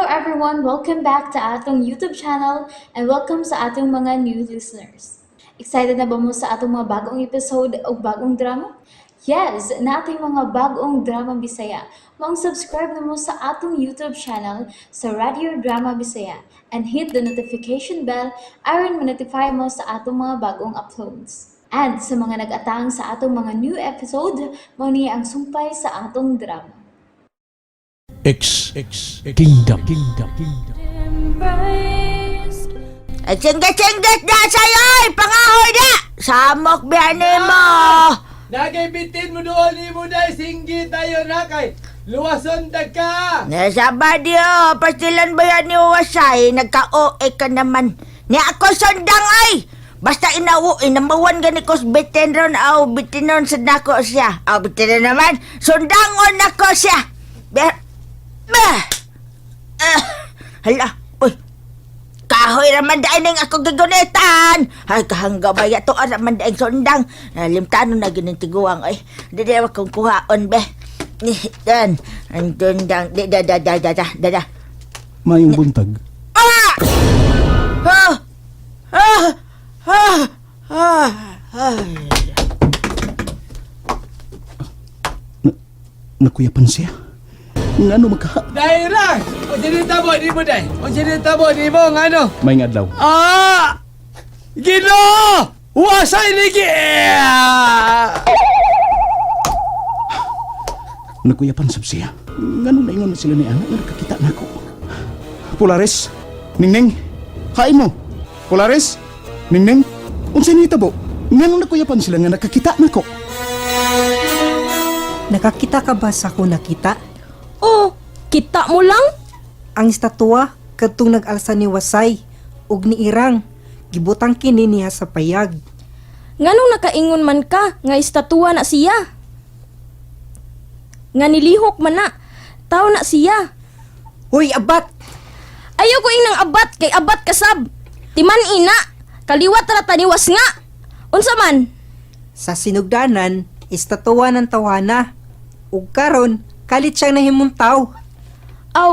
everyone! Welcome back to atong YouTube channel and welcome sa atong mga new listeners. Excited na ba mo sa atong mga bagong episode o bagong drama? Yes, nating mga bagong drama Bisaya. Maong subscribe na mo sa atong YouTube channel sa Radio Drama Bisaya and hit the notification bell aron ma-notify mo sa atong mga bagong uploads. And sa mga nag-atang sa atong mga new episode, mao ni ang sumpay sa atong drama. X X Kingdom Kingdom Kingdom. Ay, singgit-singgit na sa'yo! Ay, pangahoy na! Samok biyani mo! Nagay bitin mo doon ni mo dahil singgi tayo na kay luwason ta ka. Nasa diyo, pastilan ba yan ni Wasay? Nagka-OA ka naman. Ni ako sundang ay! Basta inawo, inamawan gani ko bitin ron, aw, bitinon sa nako siya. Aw, bitinon naman, sundangon nako siya. Be, be, ah, hala, uy, kahoy raman daan ang ako gigunitan. Ay, kahangga ba to raman daan sundang. Nalimtano na ginintiguang ay. Di di akong kuhaon be. Ni, dan, ang dundang, di da da da da da da da. Mayong buntag. Ah! Ah! Ah! Ah! Ah! Ah! Nakuyapan siya. Ngano magka... Dahil lang! O sinita mo, di mo dahil. O sinita mo, di mo, ngano? May adlaw. Ah! Ginoo! Wasay ni gi! Nakuyapan sab siya. Ngano naingon na sila ni Ana nga nakakita nako. Polaris, Ningning, hain mo. Polaris, Ningning, unsa ni tabo? Ngano nakuyapan sila nga nakakita nako? Nakakita ka ba sa ako nakita? Oh, kita mo lang? Ang estatwa kadtong nag-alsa ni Wasay ug ni Irang gibutang kini niya sa payag. Nganong nakaingon man ka nga estatwa na siya? Nga nilihok man na, tao na siya. Hoy abat, Ayaw ko inang abat kay abat kasab. Timan ina, kaliwat ra taniwas nga. Unsa man? Sa sinugdanan estatwa ng tawhana ug karon kalit siyang nahimong taw. Aw,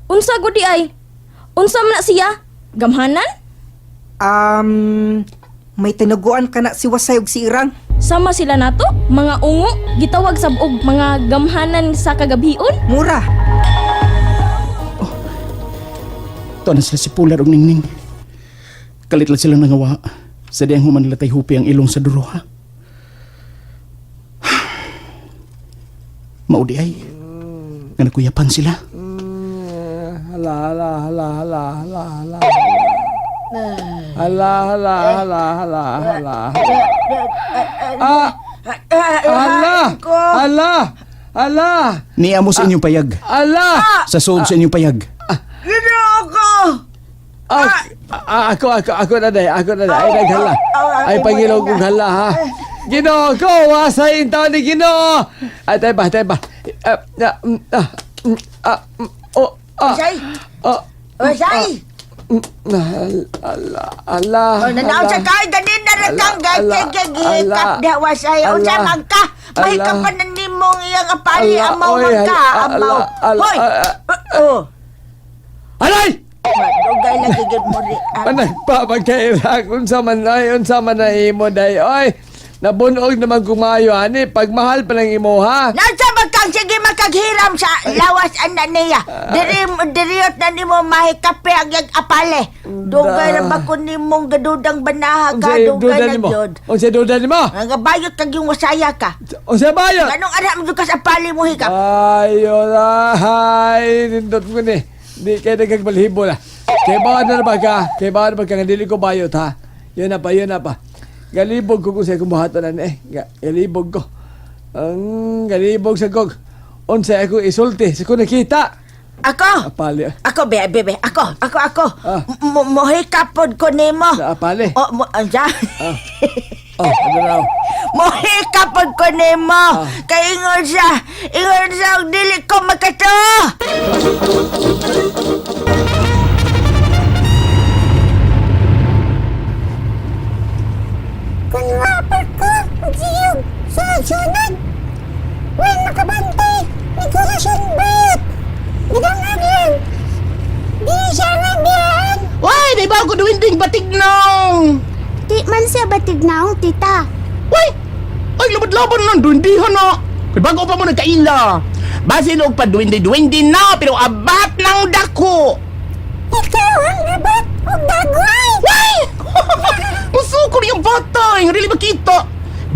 unsa gudi ay? Unsa man na siya? Gamhanan? Um, may tinaguan ka na si Wasay ug si Irang. Sama sila nato, mga ungo, gitawag sab og mga gamhanan sa kagabhion. Mura, Tuwa na sila si Polar ug Ningning. Kalit lang silang nangawa. Sa diyang human nila tay hupi ang ilong sa duroha. Maudi ay. Nga nakuyapan sila. Hala, hala, hala, hala, hala, hala. Hala, hala, hala, hala, hala. Ah! Hala! Hala! Hala! Niamo sa inyong payag. Hala! Sa suod sa inyong payag. Ginoo ko! Ah, ah, ako, ako, ako na day, ako na day. Ay, naghala. Ay, pangilong kong hala, ha? Ginoo ko, wasay in taon ni Ginoo! Ay, tayo ba, tayo ba? Ah, ah, mm, ah, mm, ah, mm, oh, ah, Wasay! oh, Wasay! mm, ala, ala, Oh, nanaon sa ala. kay ganin na rin kang Ala, ala, gagigikap ala, diha wasay. Unsa ala, man ka? May ala. kapanan nimong iyang apali Ala, amaw oy, man ka, ala, amaw. ala, Hoy! ala, Oh, Alay! madugay lagi gid mo ri. Panagpapagkairang, unsa man ay, unsa man na imo day. Oy, nabunog naman kumayo, ani, pagmahal pa ng imo, ha? Nasa ba kang sige makaghiram sa lawas ana niya? Diri diriyot na nimo mahikape ang iyang apale. Dugay ra ba kun nimong gadudang banaha ka, Unsay dugay duda na nimo? gyud. Unsay duda nimo? Nga bayot kag yung wasaya ka. Unsay bayot? Anong anak mo ka sa apale mo hikap? Ayo na, ay, nindot ko ni. Di kayo nagkagbalhibo na. Kaya ba na ba ka? Kaya ba na ba ka? Nga dili ko bayot, ha? Yun na pa, yun na pa. Galibog ko kung sa'yo kumuhato na ni. Eh. Galibog ko. Ang galibog sa kog. Unsa ako isulti, sa ko nakita. Ako! Apali. Ako, be, be, be. Ako, ako, ako. Ah. Mohikapod ko nimo. Sa apali. Oh, mo, ansa? Ah. Oh, ano raw? Mohikapod ko nimo. Ah. Kay ingon siya, ingon siya, og dili ko makato. Kung wapar ko, magsiyog sa syudad. Well, nakabantay, may kurasyon bayot. Gidang agyan. ko duwinding batignaw. Di man siya batignaong, tita. Uy! Ay, labad-laban lang, duwindihan na. Kay bago pa mo nagkaila. Basin og pa duwindi-duwindi na, pero abat ng dako. Ikaw ang abat og dagway! Uy! Musuko niyang bata, nga dili makita.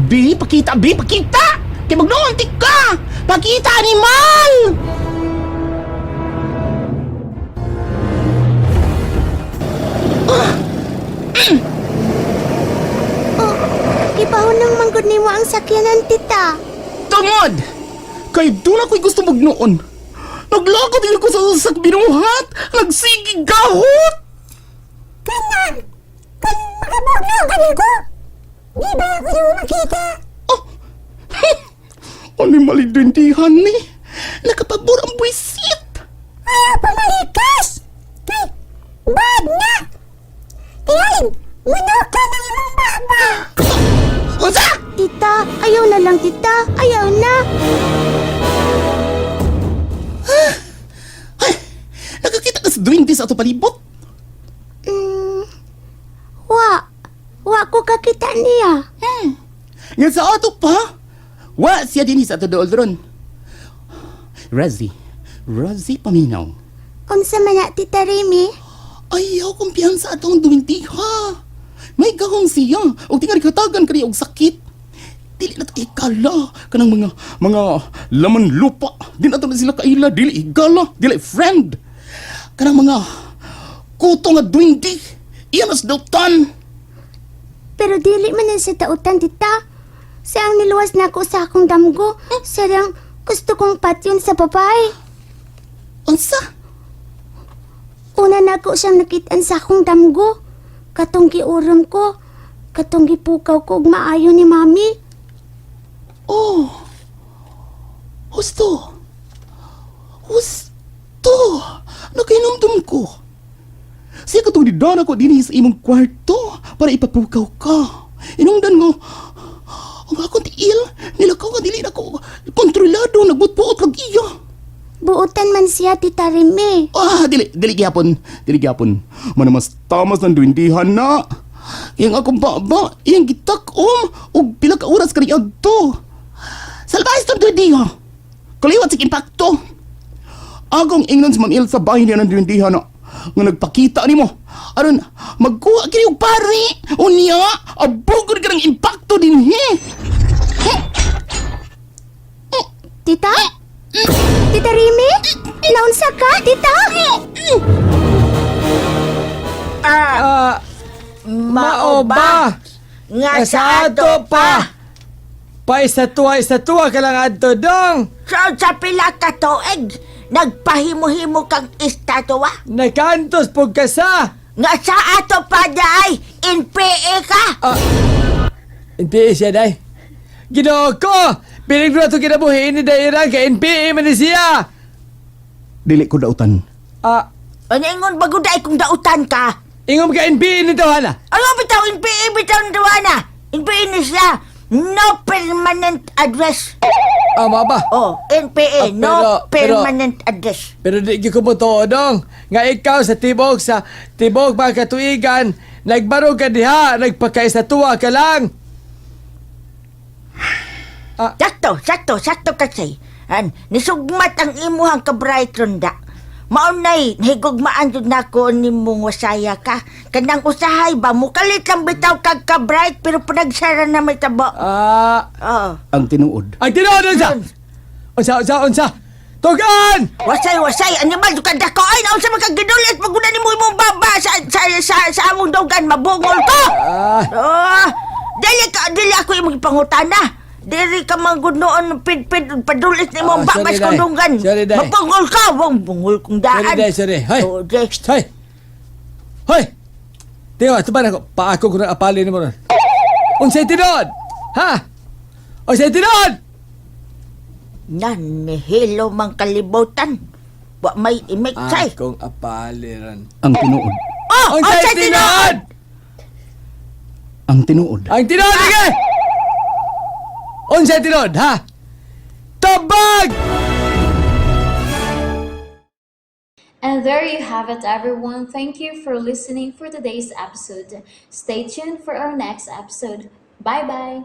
Bi, pakita, bi, pakita! Kay magnoontik ka! Pakita, animal! Oh, gibahon ng manggod nimo ang sakyanan, tita. Tungod! Kay doon ako'y gusto magnoon. Naglakad din ako sa usak binuhat! Nagsigi gahot! Kanan! Kung makabugno ka ko, di ba ako yung makita? Oh! Animal duwindihan ni. Nakapabor ang buwisit! Ayaw pamalikas! Kay, bad na! Tingalin, muno ka ng imong baba! Unsa? Tita, ayaw na lang, tita. Ayaw na. Ay, nakakita ka sa duwindi sa ato palibot. Wa. Wa ko kakita niya. Nga sa ato pa. Wa siya din sa ato dool ron. Razi, Razi paminaw. Unsa man na, Tita Remy? Ayaw kumpiyansa atong duwindi ha. May gahong siya. Og tingali katagan kani og sakit. Dili na to ikala kanang mga mga laman lupa. Di na to na sila kaila, dili igala, dili friend. Kanang mga kuto nga duwindi. Iyan as dautan. Pero dili man na sa tautan, tita. Sayang niluwas na ako sa akong damgo. Sayang gusto kong patyon sa babae. Unsa? Una na ako siyang nakitaan sa akong damgo. Katong giurom ko. Katong gipukaw ko og maayo ni mami. Oh. Husto. Husto. Nakainumdum ko. Siya katong didana ko dinhi sa imong kwarto para ipapukaw ka. Inungdan mo, ang akong tiil, nilakaw nga dili na ko kontrolado, nagbutbuot kag iya. Buotan man siya, Tita Remy. Ah, dili, dili gyapon, dili gyapon. Manamas tamas ng duwindihan na. Iyang akong baba, iyang gitak-om, ug pila ka oras kani adto. Salbahis tong duwindiha. Kaliwat sa impakto. Agong ingnon si Ma'am Ilsa bahin niya ng duwindihan na nga nagpakita nimo. Aron magkuha kini og pari. Unya, abogod ka ng impakto dinhi. Tita? Tita Remy? Naunsa ka, tita? Ah, Ah, mao ba? Nga Nga sa ato pa! Pa istatua ka lang adto dong! So, sa pila ka tuig, nagpahimo-himo kang estatwa. Nakantos pug ka sa! Nga sa ato pa ay, NPA ka. NPA siya day. Ginoo ko! Pilig na ito kinabuhi ni Dairang kay NPA man ni siya! Dili ko dautan. Ah, Ano ingon bago dai kung dautan ka? ingom ka NPA nito hana. Ano bitaw NPA bitaw na? NPA ni siya. No permanent address. Ah, mao ba? Oh, NPA, Ah, no pero- permanent address. Pero di gyud ko motoo dong. Nga ikaw sa tibok mga katuigan, nagbarog ka diha, nagpakaistatuwa ka lang. Sakto, sakto, sakto kasi. An, nisugmat ang imuhang ka-bright ronda. Maunay, nahigugmaan jud nako nimong wasaya ka. Kanang usahay ba, mukalit lang bitaw kag ka-bright pero panagsara na may tabo. Ah, Oh. Ang tinuod. ang tinuod unsa? Unsa unsa unsa? Tugan! Wasay, wasay, animal, dukan dako. Ay, naunsa man kag gidulit, maguna nimo imong baba sa, sa, sa, sa among dawgan, mabungol ko! Ah, Oh, dili ka, dili ako imong ipangutana. Dili ka manggunoon pid-pid padulit nimo ang Ah, sorry, babas day. kong dunggan. Sorry, day. Mabungol ka, wong bungol kong daan. Sorry, day, sorry. Hoy. Oh, day. Shh, hoy. Hoy. Tiyo, tuban ako. Paako ko ng apali nimo ron. Unsay tinuod? Ha? Unsay tinuod? Nanihilo mang kalibutan. Wa may imik say. Akong apali ron. Ang tinuod. Oh, Unsay unsay tinuod? Ang tinuod. Ang tinuod sige! Unsay tinuod, ha? Tabag! And there you have it, everyone. Thank you for listening for today's episode. Stay tuned for our next episode. Bye bye.